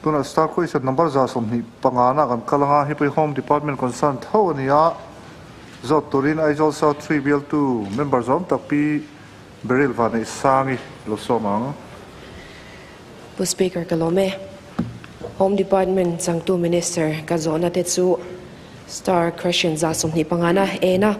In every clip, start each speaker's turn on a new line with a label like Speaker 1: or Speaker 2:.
Speaker 1: Tunah Star Question number 25 na kan kal anga, hipui Home Department concern tho a ni a, zawt turin Aizawl South 3 bialtu member zawm tak Pi Beryl Vanneihsangi lo sawm ang.
Speaker 2: Pu Speaker ka lawm e. Home Department changtu Minister ka zawhna te chu Star Question 25 na en a,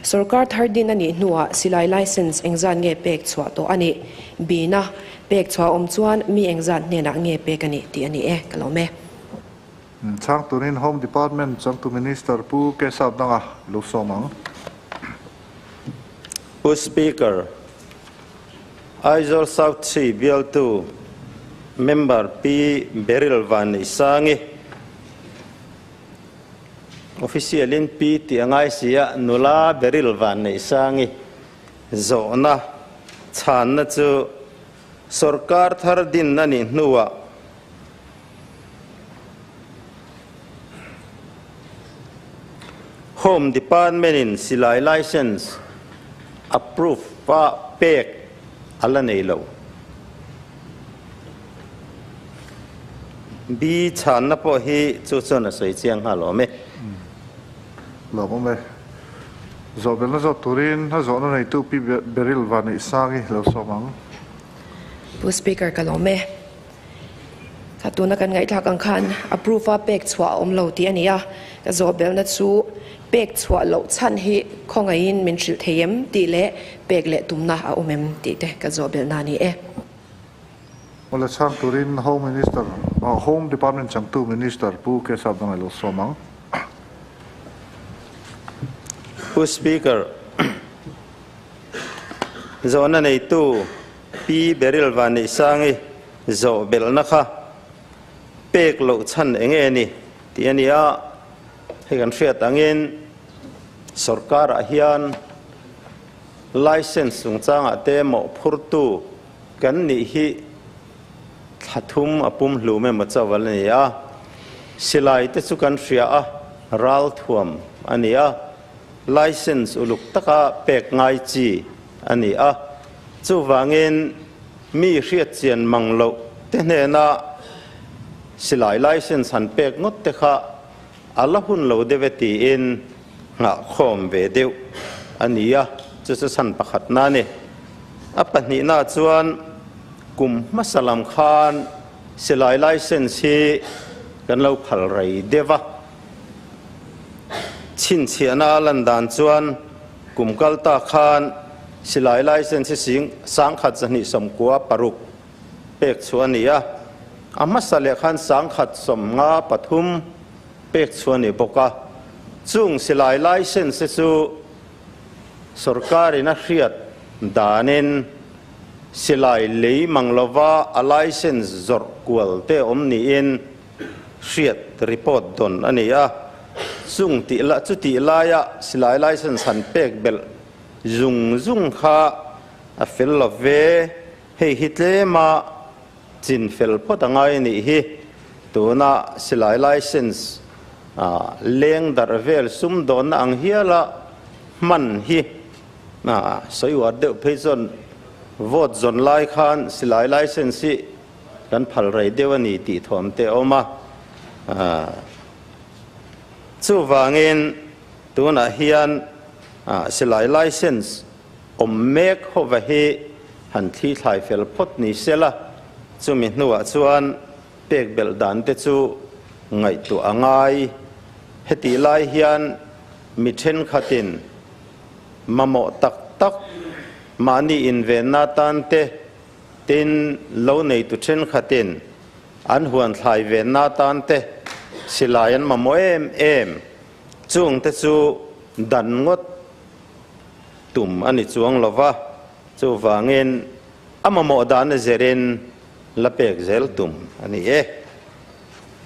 Speaker 2: Sorkar thar din a nih hnuah silai license engzat nge pek chhuah tawh a nih? B na, pek chhuah awm chuan mi engzat hnenah nge pek a nih tih a ni e, ka lawm e.
Speaker 1: Chhang turin Home Department changtu Minister Pu Keshav Danga lo sawm ang.
Speaker 3: Pu Speaker, Aizawl South 3 bialtu Member Pi Beryl Vanneihsangi, Official in Pi tih a ngai si a, nula Beryl Vanneihsangi zawhna chhanna chu sorkar thar din a nih hnuah Home Department in silai license approve a pek a la nei lo. B chhanna pawh hi chu chuan a sawi chiang nghal awm e.
Speaker 1: Lawm awm e. Zawhbelna zawt turin a zawhna neitu Pi Beryl Vanneihsangi lo sawm ang.
Speaker 2: Pu Speaker ka lawm e. Kha tuna kan ngaihthlak ang khan approve a pek chhuah a awm lo tih a ni a, ka zawhbelna chu pek chhuah loh chhan hi khawngaihin min hrilh thei em tih leh pek leh tumna a awm em tih te ka zawhbelna a ni e.
Speaker 1: Awle chhang turin Home Minister, Home Department changtu Minister Pu Keshav Dangai lo sawm ang.
Speaker 3: Pu Speaker, zawhna neitu Pi Beryl Vanneihsangi zawh belhna kha pek loh chhan eng nge ni tih a ni a, hei kan hriat angin sorkarah hian license chungchangah te mawhphurtu kan nih hi thla thum a pum hlum emaw chauh a ni a, silai te chu kan hria a, ralthuam a ni a, license uluk taka pek ngai chi a ni a, chuvangin mi hriatchian mang loh te hnena silai license han pek ngawt te kha a la hun lo deuh e tiin nghahkhawm ve deuh a ni a, chu chu chhan pakhatna a ni. A pahnihna chuan kum hmasa lam khan silai license hi kan lo phal rei deuh a, chhinchhiahna a lan dan chuan kum kal ta khan silai license hi sing 1296 pek chhuah a ni a, a hmasa leh khan 1053 pek chhuah a ni bawk a, chung silai license te chu sorkarin a hriat danin silai lei mang lova a license zawrh kual te awm niin hriat report dawn a ni a, chung tih la chutih laia silai license han pek belh zung zung kha a fel lo ve, hei hi tlema Chin fel phawt a ngai a nih hi. Tuna silai license leng darh vel sumdawnna ang hiala hman hi sawi uar deuh phei chuan vote zawn lai khan silai license hi kan phal rei deuh a ni tih thawm te a awm a. Chuvangin tunah hian silai license Awm mek hova hi han thli thlai fel phawt ni sela, chumi hnuah chuan pek belh dan te chu ngaihtuah a ngai. Hetih lai hian mi thenkhatin mamawh tak tak mahni invenna tan te, tin lo neitu thenkhatin an huan thlai venna tan te silai an mamawh em em. Chungte chu dan ngawt Tum a ni chuang lo va, chuvangin a mamawh dan a zirin la pek zel tum a ni e.